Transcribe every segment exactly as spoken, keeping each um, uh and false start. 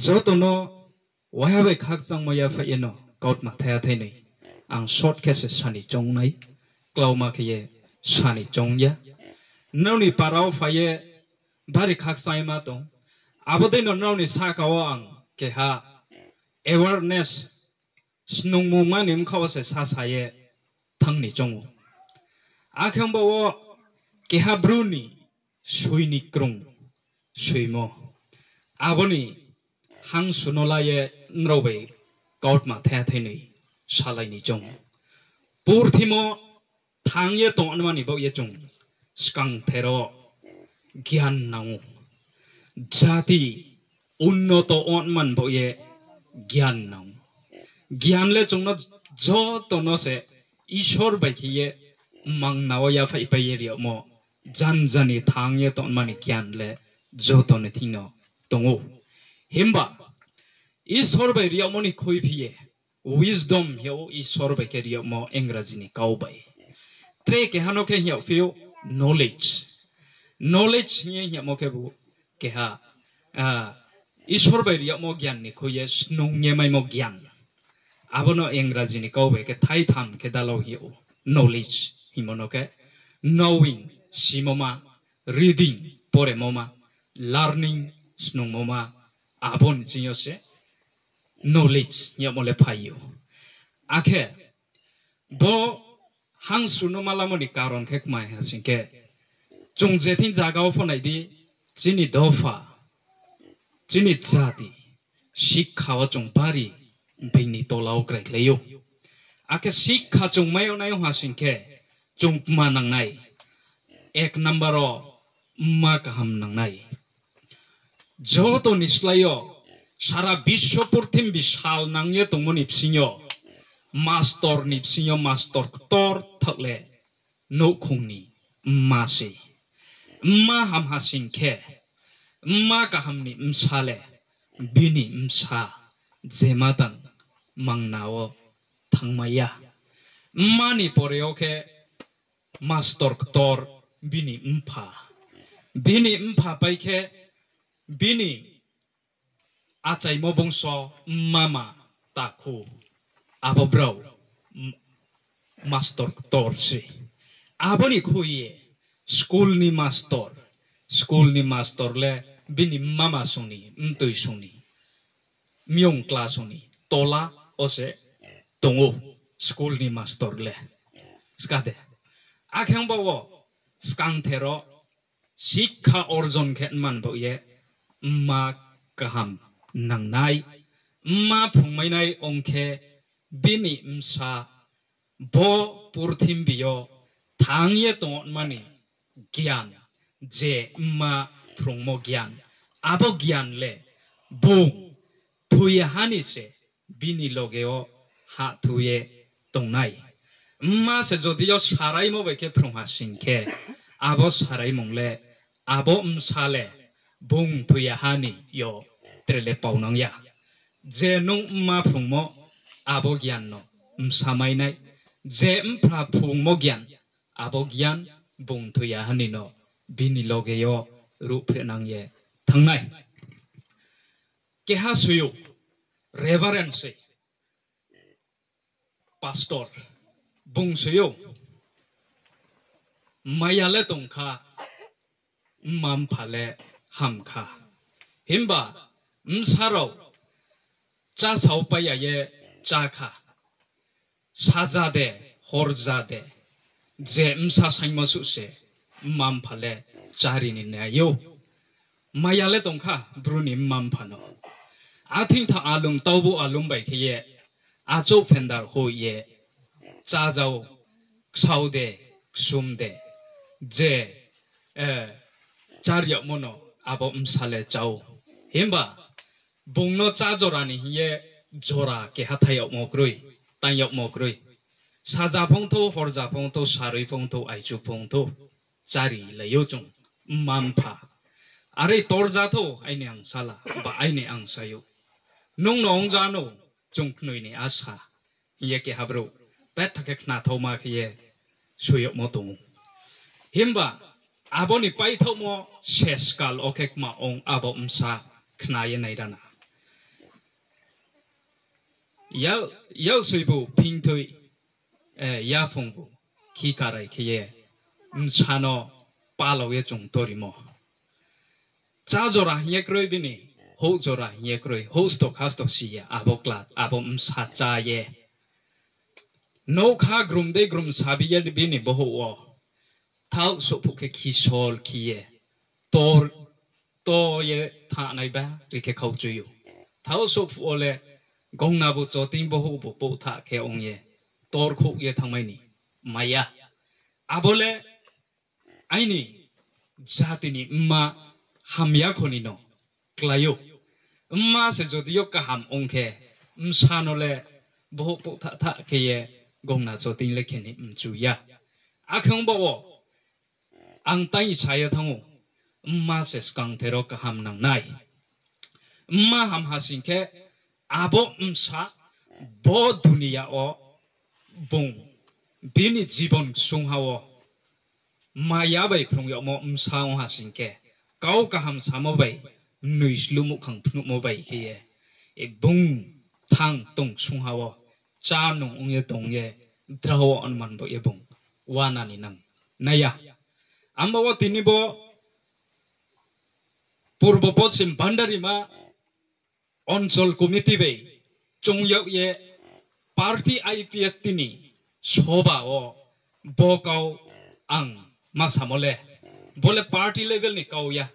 Joto no waiha bai khakchangmo yaphaih ye no kautma thaiha thainoi ang short khe se sa ni choung nai, klauma khe ye sa ni choung ya. Nrao ni para wo phai ye bari khakchangma tong. Abo dei no nrao ni sahka wo ang keha awareness snungmungma ni bkha wo se sasa ye thanng ni choung ou. Akhe ongba wo keha bru ni soi ni krung soimo, abo ni hangsu no la ye nrao bai kautma thaiha thainoi salai ni choung ou. Purthimo thanng ye tongma ni baoh ye chung skangther wo gian nang ou. Jati unnoto ongma ni baoh ye gian nang ou. Gian le chung no joto no se Isor bai khe ye mangna wo yaphaihpai ye ri yagmo, janja ni thanng ye tongma ni gian le joto ni thing no tong ou. Himba Isor bai ri yagmo ni khuiphi ye, wisdom hing yag ou Isor bai khe ri yagmo Engraji ni kau bai. Tre keha no khe hing yagphi ou knowledge. Knowledge hing ye hing yagmo khebu keha, Isor bai ri yagmo gian ni khui ye snung ye maimo gian. Abo no Engraji ni kau bai khe thaitham khe dalao hing yag ou. Knowledge hingmo no khe knowing, simo ma, reading, poremo ma, learning, snungmo ma, abo ni ching yo se knowledge hing yagmo le phai ou. Akhe bo hangsu no malamo ni karon khe kmai ha sing khe, chung je thing zaga wo pho nai di, chini dopha, chini jati, sikha wo chung bari being ni tola wo kraikhlai ou. Akhe sikha chung mai yag nai ong ha sing khe, chung kma nangnai, ek number wo mma kaham nangnai. Joto ni slái yo sara biswo purthimbi sal nang ye tongmo ni bsing yo, mastor ni bsing yo mastor ktor thaoh le nouhkhong ni mma se. Mma ham ha sing khe, mma kaham ni bsa le bini bsa jema tang mangna wo thanngmai ya. Mma ni pore yo khe mastor ktor bini mpha. Bini mpha pai khe bini achaimo bungso mama takhu, abo brao mastor ktor se. Abo ni khui ye school ni mastor, school ni mastor le bini mama song ni, mtoi song ni, myong kla song ni tola wo se tong ou school ni mastor le. Ska de. Akhe ongba wo skangther wo sikha orjon khe man baoh ye mma kaham nangnai, mma phrungmainai ong khe bini bsa bo purthimbi yo thanng ye tongma ni gian, je mma phrungmo gian, abo gian le bung thoi ya ha ni se bini loge wo hahthu ye tongnai. Mma se jodi yo saraimo bai khe phrung ha sing khe, abo saraimung le, abo bsa le bung thoi ya ha ni yo tre le paunang ya. Je nung mma phrungmo, abo gian no bsa mai nai. Je mpha phrungmo gian, abo gian bung thoi ya ha ni no bini loge yo ruhphrehnang ye thanng nai. Keha soi ou, Reverend se, Pastor, bung soi ou, maya le tong kha, mma mpha le ham kha. Himba bsa rao chásao pai ya ye chá kha. Saja de, horja de, je bsa saingmo suh se mma mpha le chári ni nai ou. Maya le tong kha bru ni mma mpha no. Athing tha alum taubu alum bai khe ye, achouh phender hoih ye, chájao, ksao de, ksum de, je, eh, chári yagmo no abo bsa le chá ou. Himba bung no chá jora ni hing ye jora keha thai yagmo kroi, tang yagmo kroi. Saja phongthou, horja phongthou, saroi phongthou, aichu phongthou, chári lai ou chung mma mpha. Are torja thou aini angsala, ba aini angsayouh. Nung no ongja nou chung knoi ni asa. Hing ye keha brouh betha khe khnathaoma khe ye soi yagmo tong ou. Himba abo ni paithaohmo seskal wo khe kma ong abo bsa khna ye nai rana. Yak, yaksoibu phingthoi, yaphungbu khikarai khe ye bsa no palao ye chung torimo. Chá jora hing ye kroi bini, houh jora hing ye kroi, houh sto kha sto si ya, abo kla, abo bsa chá ye. Nougkha grum dei grum sabi ye bini bohouh wo. Thaoh souhphuh khe khisol khi ye, tor, to ye thanai ba ri khe khauchui ou. Thaoh souhphuh wo le gongnabu choting bohouhbu pouhthah khe ong ye, torkhouh ye thanngmai ni maiya. Abo le aini jati ni mma hamya kho ni no klái ou. Mma se jodi yo kaham ong khe, bsa no le bohouh pouhthah thah khe ye gongna choting le khe ni mchu ya. Akhe ong baoh wo ang tang sa ye thanng ou, mma se skangther wo kaham nang nai. Mma ham ha sing khe, abo bsa bo duniya wo bung bini jibon ksungha wo maya bai phrung yagmo bsa ong ha sing khe, kau kaham samo bai, mnoi sluh muhkhang phnuhmo bai khe ye, bung thang tong ksungha wo chá nung ong ye tong ye, drao wo anuman baoh ye bung uana ni nang nai ya. Amba wo tini bo Purbo Poschim Bandarima Onchol Committee bai choung yag ye party I P F T ni soba wo bo kau ang ma samo le, bo le party level ni kau ya.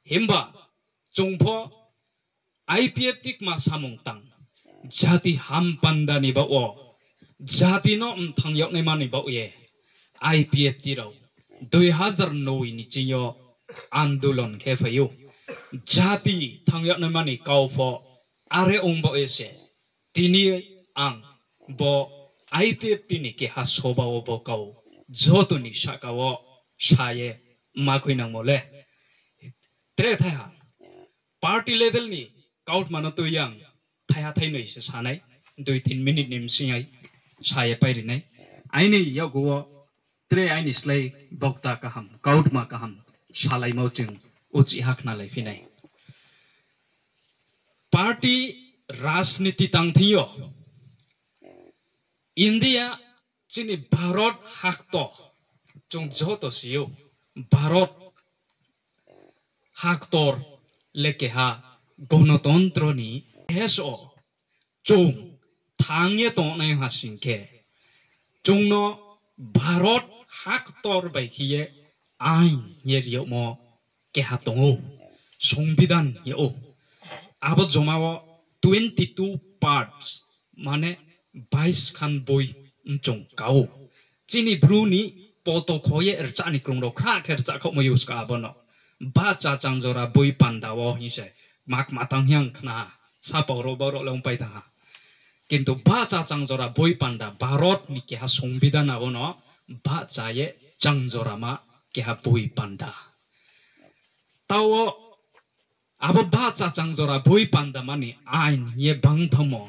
Himba chung pho I P F T kma samung tang, jati ham panda ni baoh wo, jati no mthang yag naima ni baoh ye, I P F T rao দুই হাজার নয় ni ching yo আন্দোলন khe phai ou. Jati thanng yag naima ni kau pho are ong baoh ye se, tini ang bo I P F T ni keha soba wo bo kau joto ni sahka wo sa ye ma khuinangmo le. Tre thaiha party level ni kautma no tui yang thaiha thainoi se sa nai, দুই তিন minute ni bsing ai sa ye pai ri nai. Aini yakgu wo tre aini slái bokta kaham, kautma kaham salaimo chung uchih ha khnalaiphi nai. Party rajniti tang thing yo, India, chini Bharot hakto, chung joto si ou, Bharot haktor le keha gonotontro ni desh wo chung thanng ye tongnai ha sing khe, chung no Bharot haktor bai khe ye ain ye ri yagmo keha tong ou, সংবিধান hing yag ou. Abo joma wo twenty two parts, mane বাইশ khan boi mchung ka ou. Chini Bru ni poto kho ye rchah ni krung rao khrah khe rchahkhaohmai ou ska abo no. Bahcha changjora boi panda wo hing se, kma kma tang hing khna ha, sapao rao baro le ongpai thanng ha. Kintu bahcha changjora boi panda Bharot ni keha সংবিধান abo no bahcha ye changjorama keha boi panda. Taoh wo abo bahcha changjora boi panda ma ni ain hing ye bang thanngmo,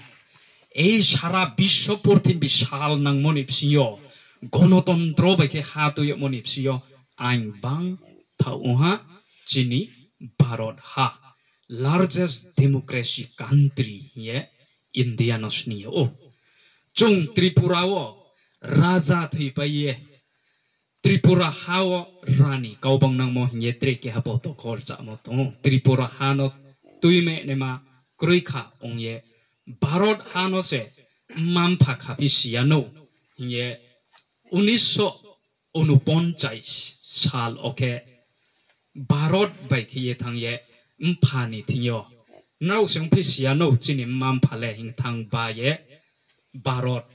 ei sara biswo purthimbi sal nangmo ni bsing yo, gonotontro bai khe ha tui yagmo ni bsing yo ain bang thaoh ong ha chini Bharot ha, largest democracy country hing ye India no sning yag ou. Chung Tripura wo raja thoipai ye, Tripura ha wo rani kau bangnangmo hing ye tre keha poto kho rchahmo tong ou. Tripura ha no tuimai naima kroi kha ong ye, Bharot ha no se mma-mpha khaphi si ya nou hing ye, উনিশশো ঊনপঞ্চাশ sal wo khe Bharot bai khe ye thanng ye, mpha ni thing yo, nrao se ongphi si ya nou chini mma-mpha le hing thanng ba ye, Bharot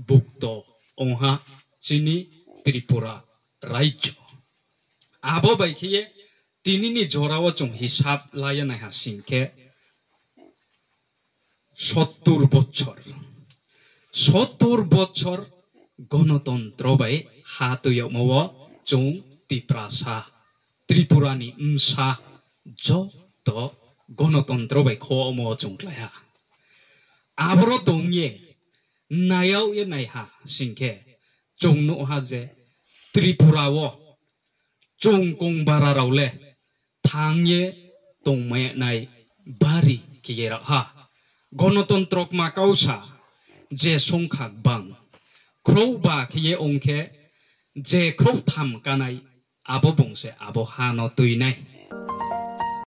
bukto ong ha chini Tripura rajyo. Abo bai khe ye tini ni jora wo chung hisab la ye nai ha sing khe, সত্তর বছর, সত্তর বছর gonotontro bai ha tui yagmo wo chung Tiprasa, Tripura ni bsa joto gonotontro bai khomo wo chung klái ha. Aboro tong ye nai yag ye nai ha sing khe, chung nuh ha je Tripura wo chung kongbara rao le thanng ye tongmai nai bari khe ye rao ha. Gonotontro kma kau sa, Je songkha gbang, khrouhba khe ye ong khe, je khrouhtham kánai, abo bung se abo ha no tui nai.